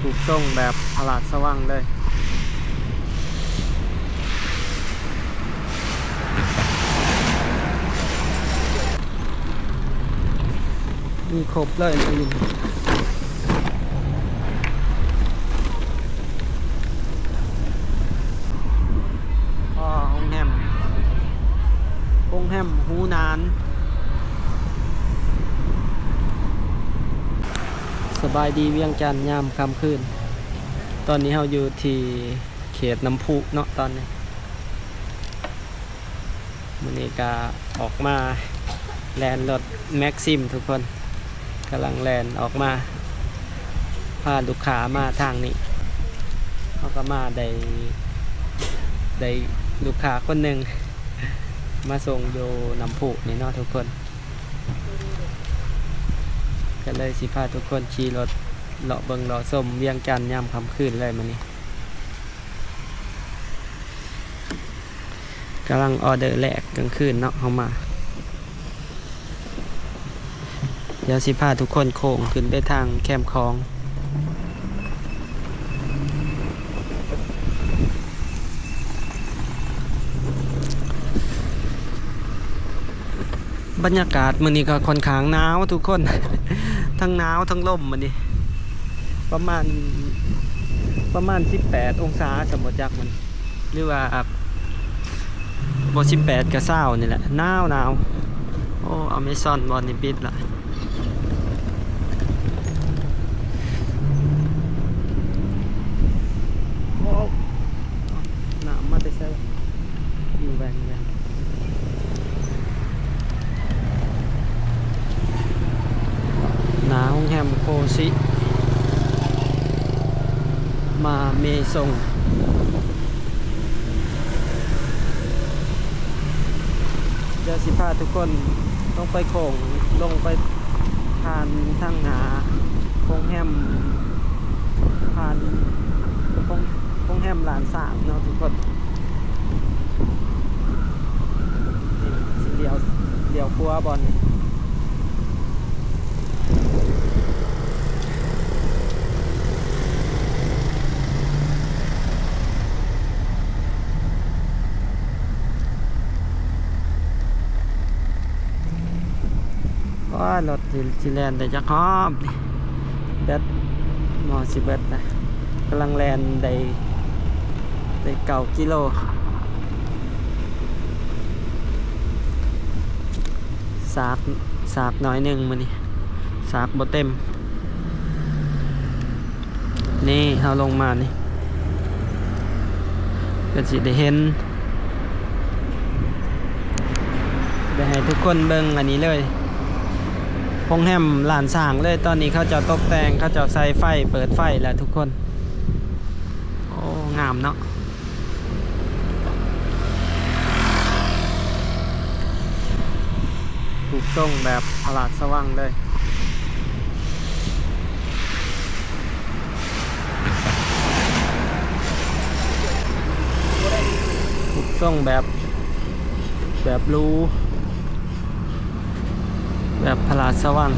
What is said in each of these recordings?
ຮູບຊົງແບບພະລາຊະວັງເລີຍ. ມີຄົບເລີຍ ອໍ ໂຮງແຮມ ໂຮງແຮມຫູໜານ. ສະບາຍດີວຽງຈັນຍາມຄ່ຳຄືນ. ຕອນນີ້ເຮົາຢູ່ທີ່ເຂດນ້ຳພຸເນາະ ຕອນນີ້. ມື້ນີ້ກະອອກມາແລ່ນລົດແມັກຊິມທຸກຄົນ, ກຳລັງແລ່ນອອກມາ ພາລູກຄ້າມາທາງນີ້. ເຮົາກະມາໄດ້ ໄດ້ລູກຄ້າຄົນໜຶ່ງມາສົ່ງຢູ່ນ້ຳພຸນີ້ເນາະທຸກຄົນ, ກະເລີຍຊິພາທຸກຄົນຂີ່ລົດເລາະເບິ່ງເລາະຊົມວຽງຈັນຍາມຄ່ຳຄືນເລີຍມື້ນີ້. ກຳລັງອໍເດີແລກກາງຄືນເນາະ ເຮົາມາ. ດຽວຊິພາທຸກຄົນໂຄ້ງຂຶ້ນໄປທາງແຄມຂອງ. ບັນຍາກາດມື້ນີ້ກໍຄ່ອນຂ້າງໜາວທຸກຄົນ, ທັງໜາວທັງລົມມື້ນີ້ ປະມານ ປະມານສິບແປດອົງສາ ສຳບໍ່ຈັກມັນ ຫຼືວ່າ ບໍ່ສິບແປດກໍຊາວນີ້ແຫຼະ ໜາວໆ. ໂອ້ ອາເມຊອນບ່ອນນີ້ປິດລະ. ວ້າວ ນ້ຳມາແຕ່ໃສ? ຢູ່ແວ່ງໆ ໜ້າໂຮງແຮມໂຄຊິ ມາເມຊົງ. ດຽວຊິພາທຸກຄົນລົງໄປໂຄ້ງ ລົງໄປຜ່ານທາງໜ້າໂຮງແຮມ ຜ່ານໂຮງ ໂຮງແຮມລ້ານຊ້າງເນາະທຸກຄົນ. ນີ້ຊິລ້ຽວ ລ້ຽວຂວາບ່ອນນີ້. ໂອ້ຍ ລົດຊິ ຊິແລ່ນໄດ້ຈັກຮອບນີ້ ແບັດໝໍຊິເບິດລະ. ກຳລັງແລ່ນໄດ້ ໄດ້ເກົ້າກິໂລ. ສາກ ສາກໜ້ອຍໜຶ່ງມື້ນີ້ ສາກບໍ່ເຕັມ. ນີ້ເຮົາລົງມານີ້ ກໍຊິໄດ້ເຫັນ ໄດ້ໃຫ້ທຸກຄົນເບິ່ງອັນນີ້ເລີຍ ໂຮງແຮມລ້ານຊ້າງເລີຍ. ຕອນນີ້ເຂົາເຈົ້າຕົກແຕ່ງ ເຂົາເຈົ້າໃສ່ໄຟ ເປີດໄຟແລ້ວທຸກຄົນ. ໂອ້ ງາມເນາະ. ຮູບຊົງແບບພະລາຊະວັງເລີຍ ຮູບຊົງແບບ ແບບຫຼູ ແບບພະລາຊະວັງ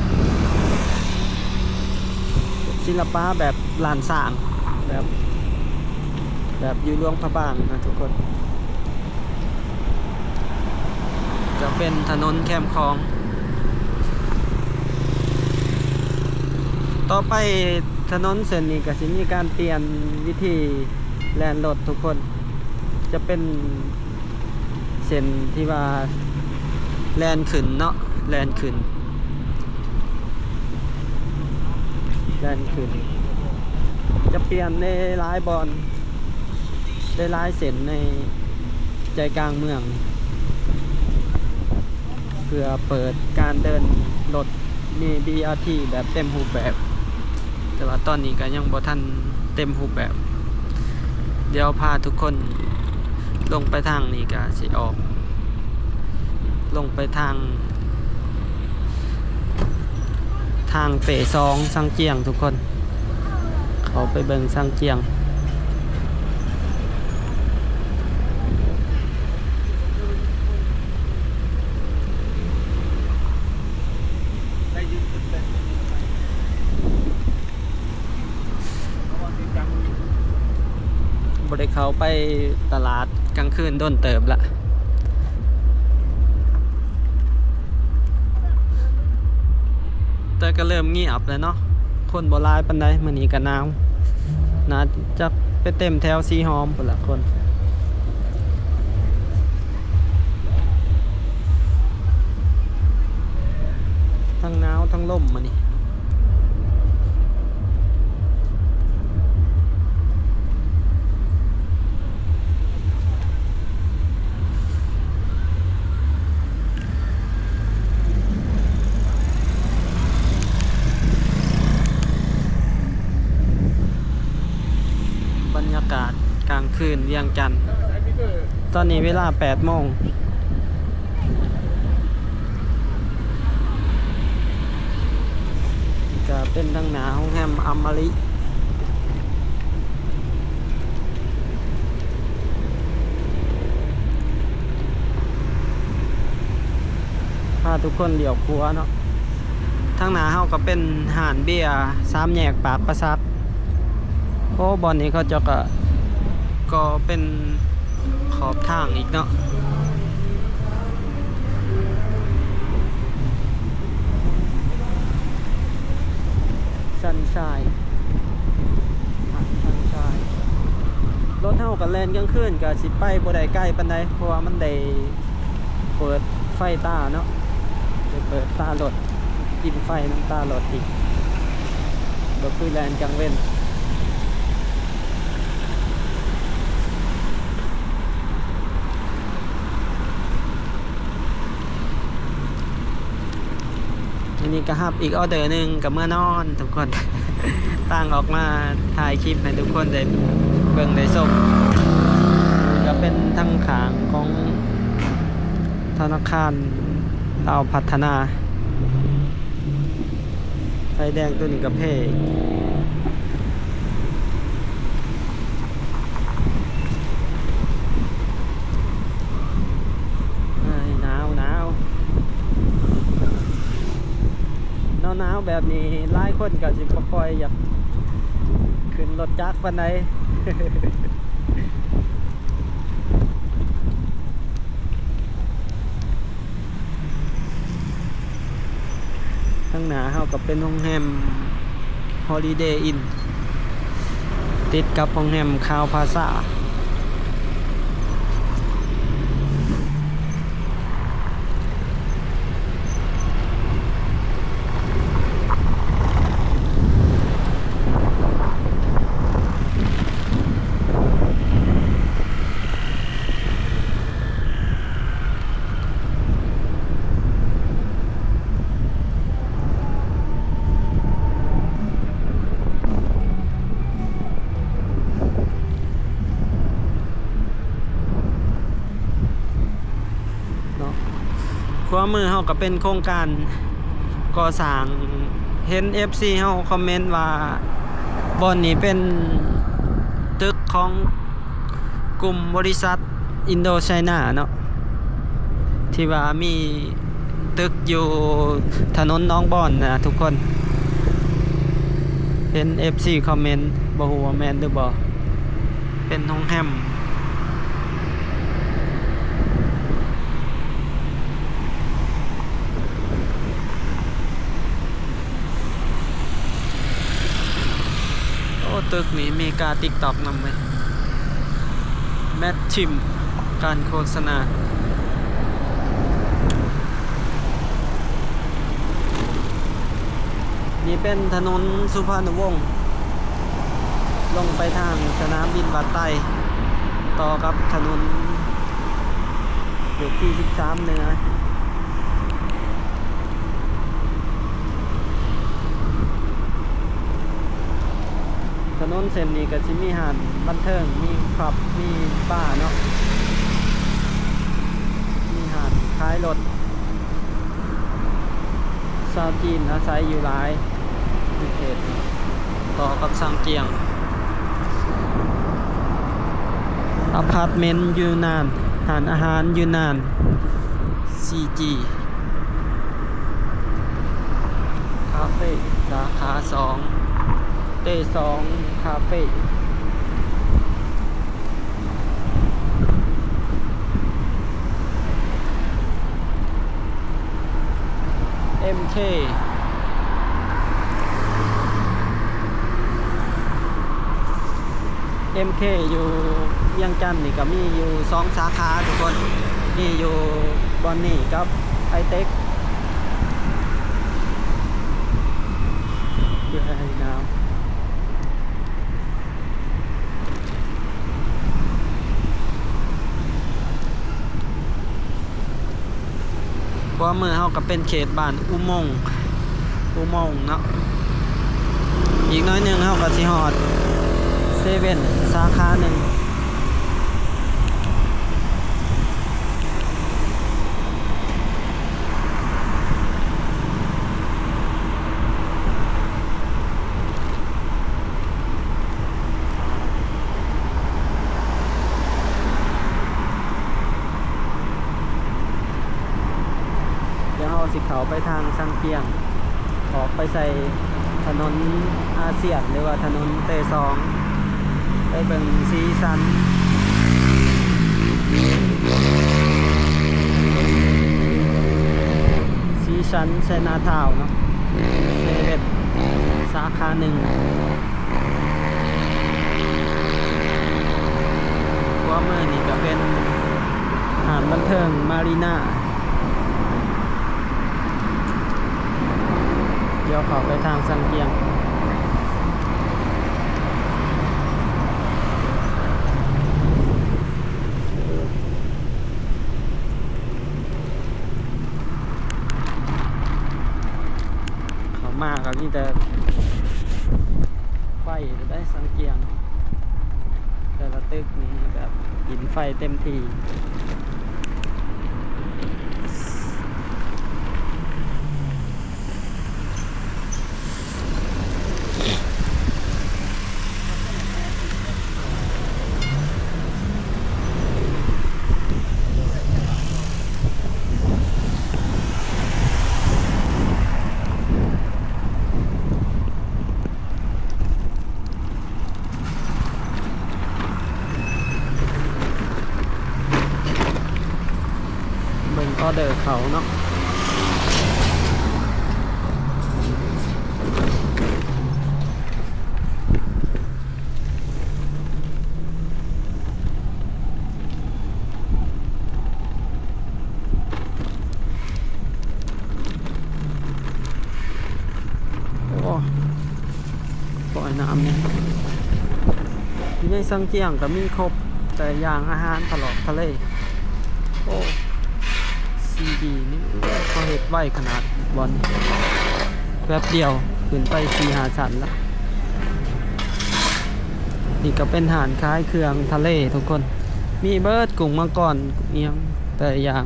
ສິລະປະແບບລ້ານຊ້າງ ແບບ ແບບຢູ່ຫຼວງພະບາງນະທຸກຄົນ. ຈະເປັນຖະໜົນແຄມຂອງ. ຕໍ່ໄປຖະໜົນເສັ້ນນີ້ກໍຊິມີການປ່ຽນວິທີແລ່ນລົດທຸກຄົນ ຈະເປັນ ເສັ້ນທີ່ວ່າແລ່ນຂຶ້ນເນາະ ແລ່ນຂຶ້ນ ແລ່ນຂຶ້ນ ຈະປ່ຽນໃນຫຼາຍບ່ອນ ໃນຫຼາຍເສັ້ນໃນໃຈກາງເມືອງ ເພື່ອເປີດການເດີນລົດ ມີ ບີ ອາ ທີ ແບບເຕັມຮູບແບບ ແຕ່ວ່າຕອນນີ້ກໍຍັງບໍ່ທັນເຕັມຮູບແບບ. ດຽວພາທຸກຄົນລົງໄປທາງນີ້ ກະຊິອອກ ລົງໄປທາງ ທາງເປສອງ ຊາງຈຽງ ທຸກຄົນ ເຂົ້າໄປເບິ່ງຊາງຈຽງ. ໄດ້ຢືນຂຶ້ນເປັນ ໂອ້ ບໍ່ໄດ້ເຂົ້າໄປຕະຫຼາດກາງຄືນດົນເຕີບລະ ແຕ່ກໍເລີ່ມງຽບແລ້ວເນາະ ຄົນບໍ່ຫຼາຍປານໃດ. ມື້ນີ້ກໍໜາວ ໜ້າຈະໄປເຕັມແຖວສີຫອມພຸ້ນລະຄົນ. ທັງໜາວທັງລົມມື້ນີ້. ບັນຍາກາດກາງຄືນວຽງຈັນ ຕອນນີ້ເວລາແປດໂມງ ກະເປັນທາງໜ້າໂຮງແຮມອຳມະລິ ພາທຸກຄົນລ້ຽວຂວາເນາະ. ທາງໜ້າເຮົາກໍເປັນຮ້ານເບຍສາມແຍກປາກປາສັກ. ໂອ້ ບ່ອນນີ້ເຂົາເຈົ້າກໍກໍ່ເປັນຂອບທາງອີກເນາະ. ຊັນຊາຍ ຊັນຊາຍ ລົດເຮົາກໍແລ່ນກາງຄືນ ກໍຊິໄປບໍ່ໄດ້ໄກປານໃດ ເພາະວ່າມັນໄດ້ ເປີດໄຟຕາເນາະ ໄປເປີດຕາລົດ ກິນໄຟນຳຕາລົດອີກ ບໍ່ຄືແລ່ນກາງເວັນ. ອັນນີ້ກໍຮັບອີກອໍເດີໜຶ່ງ ກໍເມືອນອນທຸກຄົນ ຕ່າງອອກມາຖ່າຍຄລິບໃຫ້ທຸກຄົນໄດ້ເບິ່ງໄດ້ຊົມ. ນີ້ກໍເປັນທາງຂ້າງຂອງ ທະນາຄານລາວພັດທະນາ. ໄຟແດງໂຕນີ້ກໍເພອີກ. ເອີຍ ໜາວ ໜາວ ໜາວໆແບບນີ້ ຫຼາຍຄົນກໍຊິບໍ່ຄ່ອຍຢາກຂຶ້ນລົດຈັກປານໃດ. ທາງໜ້າເຮົາກໍເປັນໂຮງແຮມ Holiday Inn ຕິດກັບໂຮງແຮມ Crowne Plaza. ເນາະ ຂວາມືເຮົາກໍເປັນໂຄງການກໍ່ສ້າງ. ເຫັນເອັຟຊີເຮົາຄອມເມັນວ່າ ບ່ອນນີ້ເປັນຕຶກຂອງກຸ່ມບໍລິສັດ Indo China ເນາະ ທີ່ວ່າມີຕຶກຢູ່ຖະໜົນໜອງບອນນະທຸກຄົນ. ເຫັນເອັຟຊີຄອມເມັນ ບໍ່ຮູ້ວ່າແມ່ນຫຼືບໍ່. ເປັນໂຮງແຮມ. ໂອ້ ຕຶກນີ້ມີກາ TikTok ນຳເວີຍ. Mad Team ການໂຄສະນາ. ນີ້ເປັນຖະໜົນສຸພານຸວົງ ລົງໄປທາງສະໜາມບິນວັດໄຕ ຕໍ່ກັບຖະໜົນເລກທີສິບສາມເໜືອ. ຖະໜົນເສັ້ນນີ້ກໍຊິມີຮ້ານບັນເທີງ ມີຜັບ ມີບາເນາະ ມີຮ້ານຂາຍລົດ. ຊາວຈີນອາໄສຢູ່ຫຼາຍຢູ່ເຂດນີ້ ຕໍ່ກັບຊາງຈຽງ. ອາພາດເມັນຢູ່ນານ ຮ້ານອາຫານຢູ່ນານ ຊີຈີ ຄາເຟສາຂາສອງ ເຕສອງ ຄາເຟ. ເຄ ເອັມເຄ ຢູ່ວຽງຈັນນີ້ກໍມີຢູ່ສອງສາຂາທຸກຄົນ ມີຢູ່ບ່ອນນີ້ກັບໄອເຕັກ ຢູ່ໃນນ້ຳ. ຂວາມືເຮົາກໍເປັນເຂດບ້ານອຸມົງ ອຸມົງເນາະ ອີກໜ້ອຍໜຶ່ງເຮົາກໍຊິຮອດເຊເວັນສາຂາໜຶ່ງ. ດຽວເຮົາຊິເຂົ້າໄປທາງຊາງກຽງ ອອກໄປໃສ່ຖະໜົນອາຊຽນ ຫຼືວ່າຖະໜົນເຕຊອງ ໄປເບິ່ງສີສັນ ສີສັນໄຊນາທາວເນາະ ເຊເວັນສາຂາໜຶ່ງ. ຂວາມືນີ້ກໍເປັນຮ້ານບັນເທີງມາຣີນາ. ດຽວເຂົ້າໄປທາງຊາງກຽງ. ເຂົ້າມາກໍມີແຕ່ໄຟໄດ໋ ຊາງກຽງ ແຕ່ລະຕຶກນີ້ແບບກິນໄຟເຕັມທີ່. ເບິ່ງອໍເດີເຂົ້າເນາະ. ໂອ້ ປ່ອຍນ້ຳນີ້ ຢູ່ໃນຊາງກຽງກໍມີຄົບ ແຕ່ຢ່າງອາຫານຕະຫຼອດທະເລ. ໂອ້ ຊີດີນີ້ ເຂົາເຮັດໄວຂະໜາດບ່ອນນີ້ ແປັບດຽວຂຶ້ນໄປສີ່ຫ້າຊັ້ນລະ. ນີ້ກໍເປັນຮ້ານຂາຍເຄື່ອງທະເລທຸກຄົນ ມີເບິດ ກຸ້ງມັງກອນ ອີ່ຫຍັງແຕ່ຢ່າງ.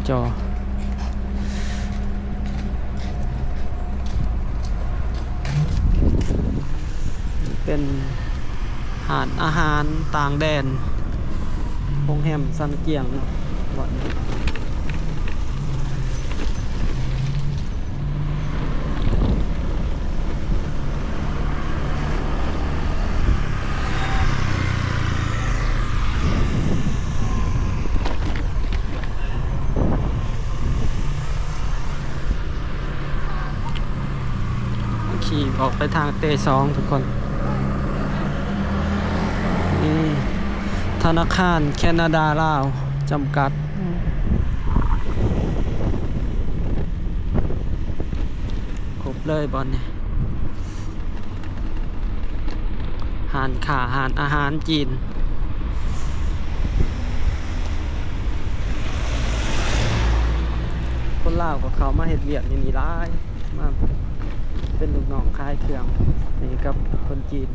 ຈໍ ເປັນຮ້ານອາຫານຕ່າງແດນ ໂຮງແຮມຊາງກຽງເນາະ ບ່ອນນີ້. ຂີ່ອອກໄປທາງເຕຊອງທຸກຄົນ. ນີ້ທະນາຄານແຄນາດາລາວຈຳກັດ. ຄົບເລີຍບ່ອນນີ້ ຮ້ານຄ້າ ຮ້ານອາຫານຈີນ. ຄົນລາວກໍເຂົ້າມາເຮັດວຽກຢູ່ນີ້ຫຼາຍ ມາເປັນລູກນ້ອງຂາຍເຄື່ອງນີ້ກັບຄົນຈີນ.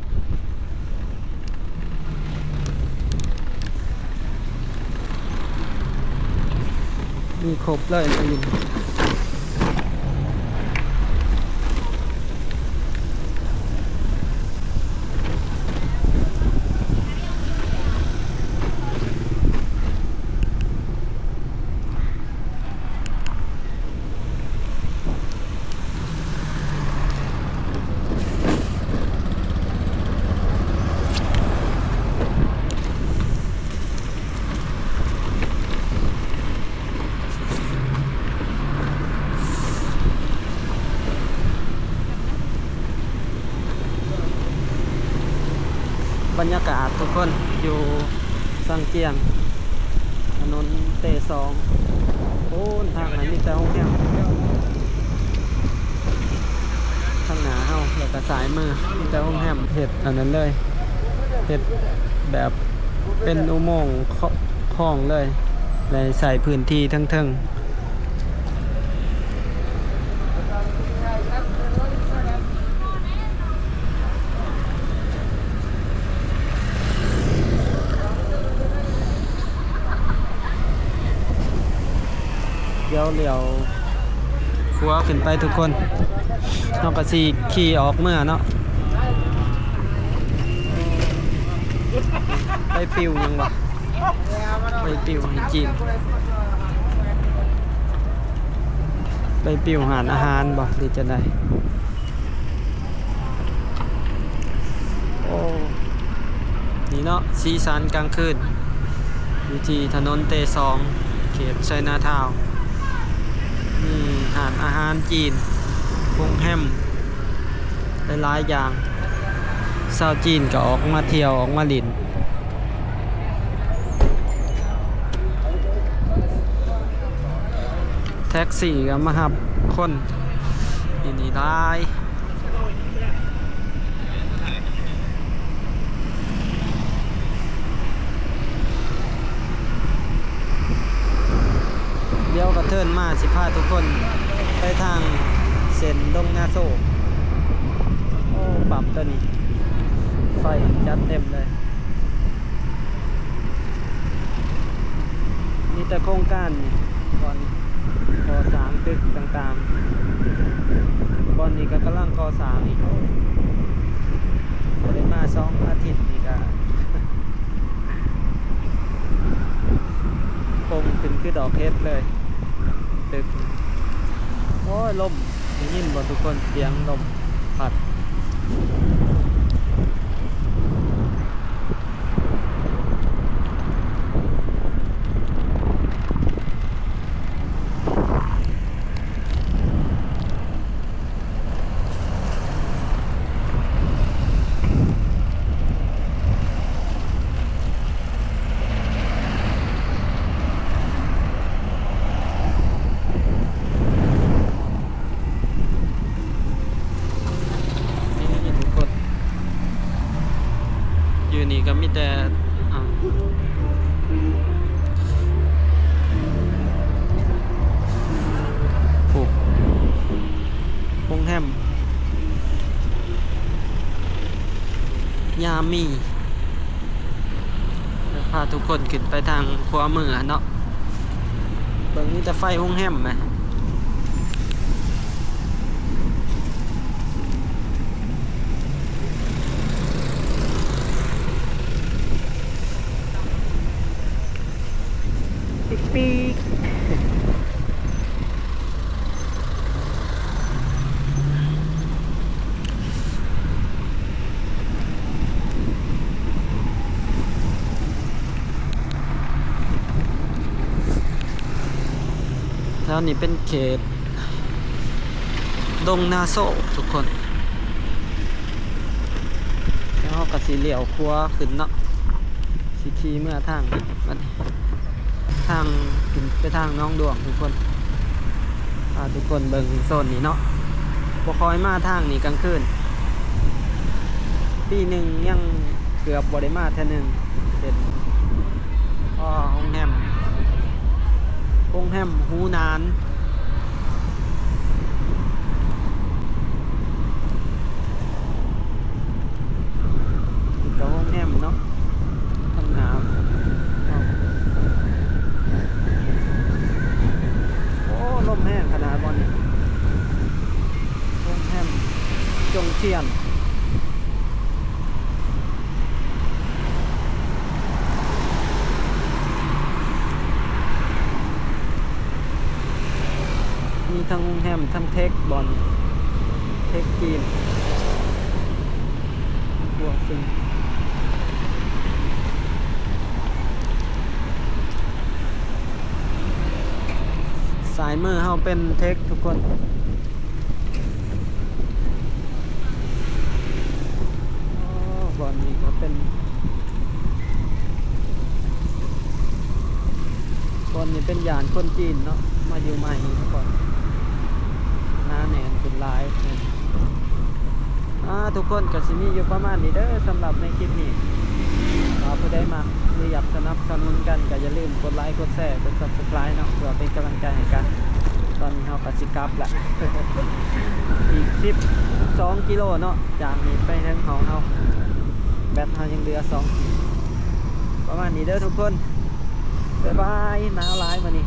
ມີຄົບເລີຍ ໂ ບັນຍາກາດທຸກຄົນ ຢູ່ສັງກຽງ ຖະໜົນເຕຊອງ ໂອ້ ທາງນັ້ນມີແຕ່ໂຮງແຮມ ທາງໜ້າເຮົາ ແລ້ວກໍຊ້າຍມືມີແຕ່ໂຮງແຮມ ເຮັດອັນນັ້ນເລີຍ ເຮັດແບບເປັນອຸໂມງຄອງເລີຍ ແລະ ໃຊ້ພື້ນທີ່ເທິງໆ. ດຽວລ້ຽວຂວາຂຶ້ນໄປທຸກຄົນ ເຮົາກໍຊິຂີ່ອອກເມືອເນາະ ໄປປິວຫຍັງວະ ໄປປິວໃຫ້ຈີນ ໄປປິວຮ້ານອາຫານບໍ່ ຫຼືຈັ່ງໃດ? ໂອ້ ນີ້ເນາະ ສີສັນກາງຄືນ ຢູ່ທີ່ຖະໜົນເຕຊອງ ເຂດໄຊນາທາວ ມີຮ້ານອາຫານຈີນ ໂຮງແຮມ ຫຼາຍໆຢ່າງ ຊາວຈີນກໍອອກມາທ່ຽວ ອອກມາຫຼິ້ນ. ແທັກຊີກໍມາຮັບຄົນຢູ່ນີ້ຫຼາຍ ດຽວກະເທີນມາ ຊິພາທຸກຄົນໄປທາງເສັ້ນດົງນາໂຊກ. ໂອ້ ປ້ຳໂຕນີ້ ໄຟຈັດເຕັມເລີຍ. ມີແຕ່ໂຄງການ ບ່ອນກໍ່ສ້າງຕຶກຕ່າງໆ ບ່ອນນີ້ກໍກຳລັງກໍ່ສ້າງອີກ. ໂອ້ ບໍ່ໄດ້ມາສອງອາທິດນີ້ກະປົງຂຶ້ນຄືດອກເຫັດເລີຍ ຕຶກ. ໂອ້ຍ ລົມ ໄດ້ຍິນບໍ່ທຸກຄົນ? ສຽງລົມພັດ. ນີ້ໆ ທຸກຄົນ ຢູ່ນີ້ກໍມີແຕ່ ອ່າ ໂອ້ ໂຮງແຮມຍາມີ ພາທຸກຄົນຂຶ້ນໄປທາງຂວາມືຫັ້ນເນາະ ເບິ່ງມີແຕ່ໄຟໂຮງແຮມແມ. ປີກໆ ແຖວນີ້ເປັນເຂດດົງນາໂຊກທຸກຄົນ. ແລ້ວເຮົາກໍຊິລ້ຽວຂວາຂຶ້ນເນາະ ຊິຂີ່ເມືອທາງ ທາງຂຶ້ນໄປທາງໜອງດວງທຸກຄົນ. ພາທຸກຄົນເບິ່ງໂຊນນີ້ເນາະ ບໍ່ຄ່ອຍມາທາງນີ້ກາງຄືນ ປີໜຶ່ງຍັງເກືອບບໍ່ໄດ້ມາເທື່ອໜຶ່ງ. ເຫັນ ອໍ ໂຮງແຮມ ໂຮງແຮມຫູໜານ. ນີ້ກໍໂຮງແຮມເນາະ ທາງໜ້າ. ໂອ້ ລົມແຮງຂະໜາດບ່ອນນີ້. ໂຮງແຮມຈົງທຽນ. ມີທັງໂຮງແຮມ ທັງເທັກ ບ່ອນເທັກຈີນ ພວກຊິງ ຊ້າຍມືເຮົາເປັນເທັກທຸກຄົນ. ໂອ້ ບ່ອນນີ້ກໍເປັນ ຄົນນີ້ເປັນຢ້ານຄົນຈີນເນາະ ມາຢູ່ໃໝ່ນີ້ທຸກຄົນ ໜາແໜ້ນຂຶ້ນຫຼາຍ. ອ່າ ທຸກຄົນ ກໍຊິມີຢູ່ປະມານນີ້ເດີ ສຳລັບໃນຄລິບນີ້. ຖ້າຜູ້ໃດມັກ ຫຼື ຢາກສະໜັບສະໜູນກັນ ກໍຢ່າລືມກົດໄລ ກົດແຊ ກົດ Subscribe ເນາະ ເພື່ອເປັນກຳລັງໃຈໃຫ້ກັນ. ຕອນນີ້ເຮົາກໍຊິກັບລະ ອີກສິບສອງກິໂລເນາະ ຈາກນີ້ໄປເຖິງຫ້ອງເຮົາ. ແບັດເຮົາຍັງເຫຼືອສອງ ປະມານນີ້ເດີທຸກຄົນ. ບາຍບາຍ. ໜາວຫຼາຍມື້ນີ້.